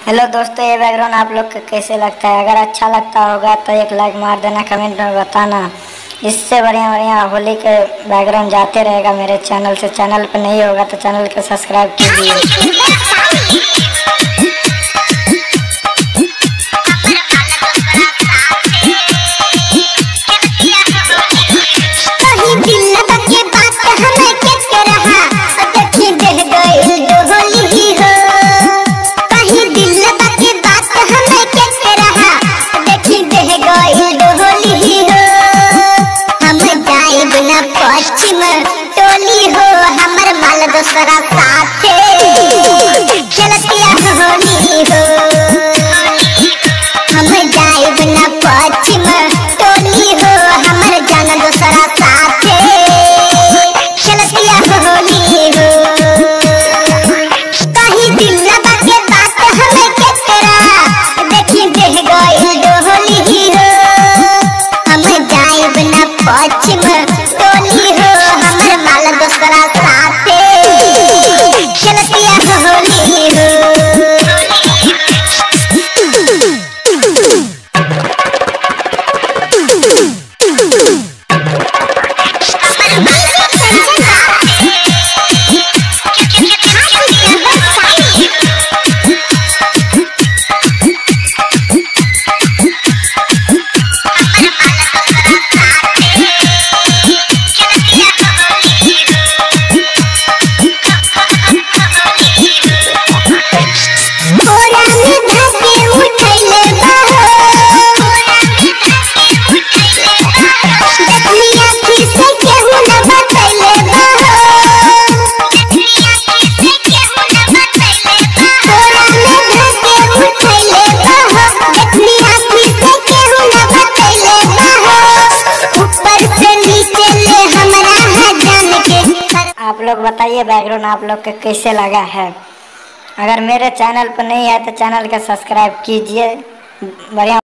Hello दोस्तों, ये background आप लोग को कैसे लगता है? अगर अच्छा लगता होगा तो एक लाइक मार देना, कमेंट में बताना। इससे बढ़िया बढ़िया होली के बैकग्राउंड जाते रहेगा मेरे चैनल से। चैनल पर नहीं होगा तो चैनल को सब्सक्राइब कीजिए। पश्चिम टोली हो हमर माल दोसरा साथे खेलतिया होली हो। हम जाइब ना पश्चिम टोली हो हमर जान दोसरा साथे खेलतिया होली हो। कहीं दिल के बात हमें केकरा देखी देह गइल डोली हो। हम जाइब ना पश्चिम टोली हो हमर माल दोसरा साथे खेलतिया होली हो। आप लोग बताइए बैकग्राउंड आप लोग के कैसे लगा है। अगर मेरे चैनल पर नहीं आए तो चैनल के सब्सक्राइब कीजिए। बढ़िया।